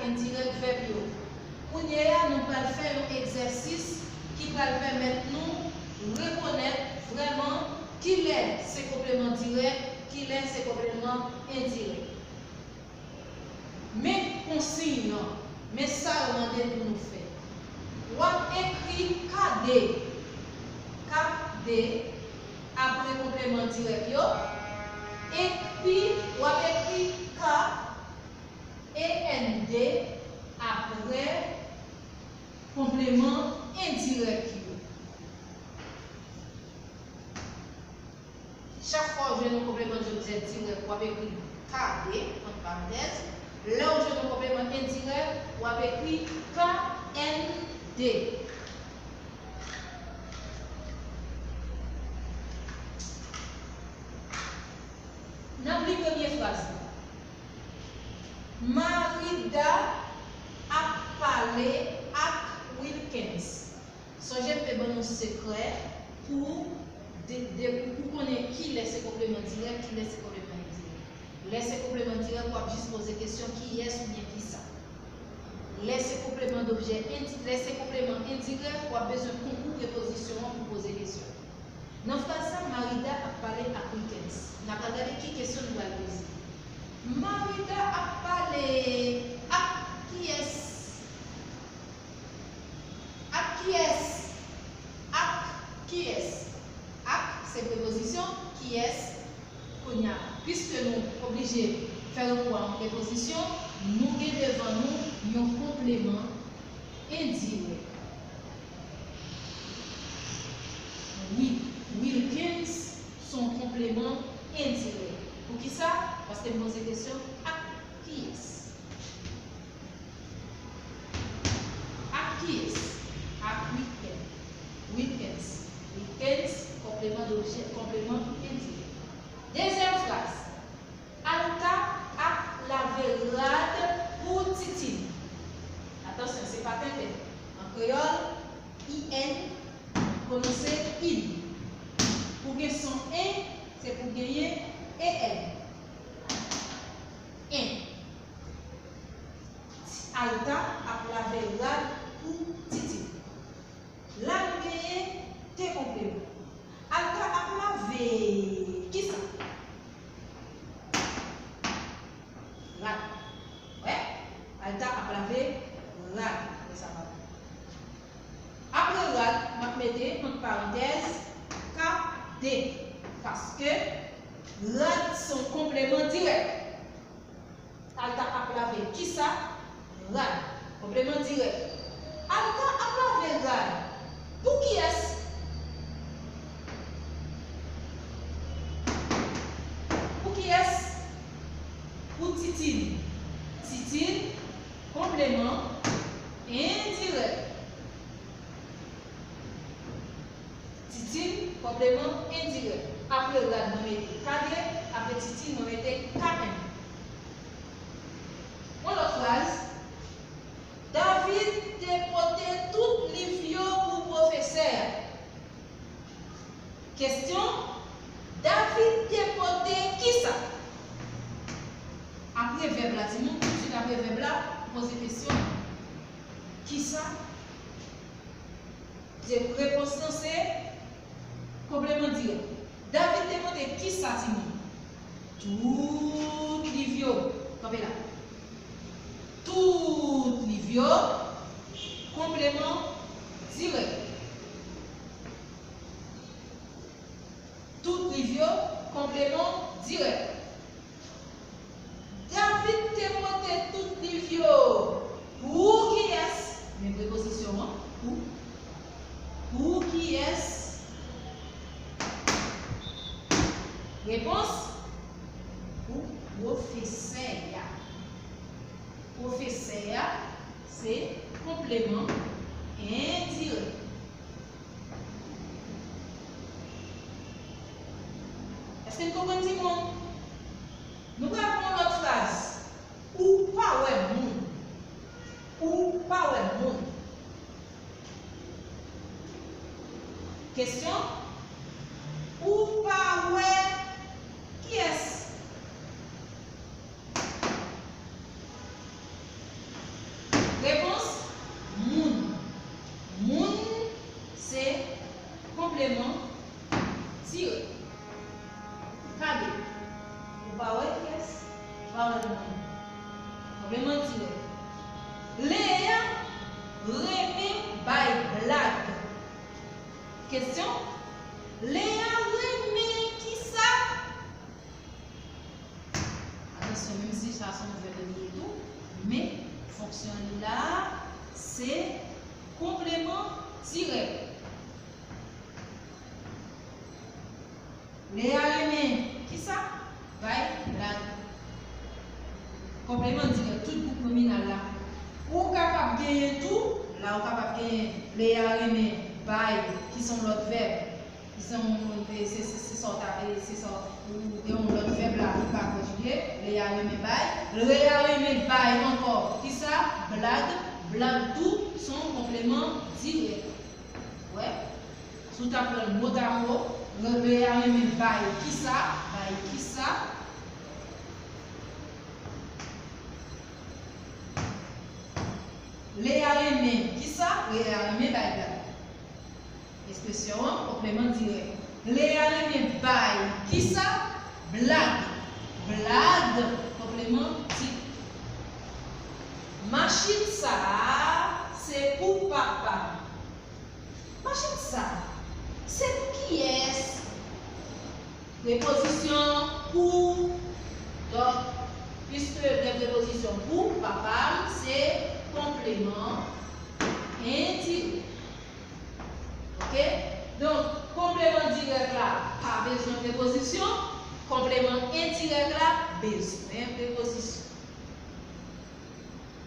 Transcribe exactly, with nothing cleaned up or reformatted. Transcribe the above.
endirèk vèb yo. Kounye a, nou pral fè yon egzèsis ki pral pèmèt nou rekonèt vrèman kilè se konpleman dirèk, kilè se konpleman endirèk. Men konsiy lan, men sa yo mande pou nou fè. W ap ekri K D, K D, apre konpleman dirèk yo, epi w ap ekri K E N D apre konpleman endirèk yo. Chak fwa w jwenn yon konpleman dòbjè dirèk, w ap ekri K D, ant parantèz. Lè w jwenn yon konpleman endirèk, w ap ekri K N D. N ap li premye fraz la. Marida ap pale ak Wilkens. Sonje m te ban nou sekrè pou de, de, pou konnen kilè se konpleman dirèk, kilè se konpleman endirèk. Lè se konpleman dirèk, w ap jis poze kesyon kiyès oubyen kisa. Lè se konpleman dòbjè endi-, lè se konpleman endirèk, w ap bezwen konkou prepozisyon an pou poze kesyon. Nan fraz sa, Marida ap pale ak Wilkens. N a pral gade ki kesyon nou pral poze. Marida ap pale ak kiyès? Ak kiyès? Ak kiyès? Ak se prepozisyon kiyès. Kounye a, piske nou oblije fè rekou a yon prepozisyon, nou gen devan nou yon konpleman endirèk. Wi, Wilkens se yon konpleman endirèk. Poukisa? Paske m poze kesyon ak kiyès? Ak kiyès? Ak Wilkens. Wilkens. Wilkens, konpleman dòbjè, konpleman endirèk. Dezyèm fraz. Alta ap lave rad pou Titine. Atansyon, se pa tenten. An kreyòl, I N pwononse in. Pou gen son en, se pou genyen E N. En. Alta ap lave rad pou Titine. La nou genyen de konpleman. Alta ap lave kisa? Rad. Wè? Alta ap lave rad. Wè sa pa bon. Apre rad, m ap mete ant parantèz K D. Paske rad se yon konpleman dirèk. Alta ap lave kisa? Rad. Konpleman dirèk. Alta ap lave rad. Pou kiyès? Pou kiyès? Pou Titine. Titine, konpleman endirèk. Titine, konpleman endirèk. Apre rad, mwen mete K D, apre Titine, mwen mete K N. Yon lòt fraz. David te pote tout liv yo pou pwofesè a. Kesyon, David te pote kisa? Apre vèb la, timoun, tousuit apre vèb la, poze kesyon, kisa? Se repons lan se konpleman dirèk. David te pote kisa, timoun? Tout liv yo. Kanpe la. Tout liv yo. Konpleman dirèk. Tout liv yo. Konpleman dirèk. David te pote tout liv yo. Pou kiyès? Men prepozisyon an. Pou. Pou kiyès? Repons. Pou pwofesè a. Pwofesè a se konpleman endirèk. Èske n konprann, timoun? Nou pral pran yon lòt fraz. Ou pa wè moun. Ou pa wè moun. Kesyon. Ou pa wè kiyès? Konpleman dirèk. Gade. Ou pa wè pyès? Ou pa wè non. Konpleman dirèk. Lea renmen bay blag. Kesyon. Lea renmen kisa? Atansyon, menm si sa se yon vèb li ye tou, men fonksyon li la a, se konpleman dirèk. Lea renmen kisa? Bay blag. Konpleman dirèk, tout gwoup nominal la. Ou kapab genyen tou, la ou kapab genyen Lea renmen bay, ki se yon lòt vèb. Ki se yon, e, se, se, se sa w ta, e, se sa w, ou gen yon lòt vèb la ki pa konjige, Lea renmen bay. Lea renmen bay ankò. Kisa? Blag. Blag tou se yon konpleman dirèk. Wè? Si w ta pran l mot à mot, Lea renmen bay kisa? Bay kisa? Lea renmen kisa? Lea renmen bay blag. Ekspresyon an, konpleman dirèk. Lea renmen bay kisa? Blag. Blag, konpleman dirèk. Machin sa a, se pou papa m. Machin sa a, se pou kiyès? Prepozisyon pou. Donk, piske gen prepozisyon pou, papa m se konpleman endirèk. Oke? Donk, konpleman dirèk la pa bezwen prepozisyon. Konpleman endirèk la bezwen prepozisyon.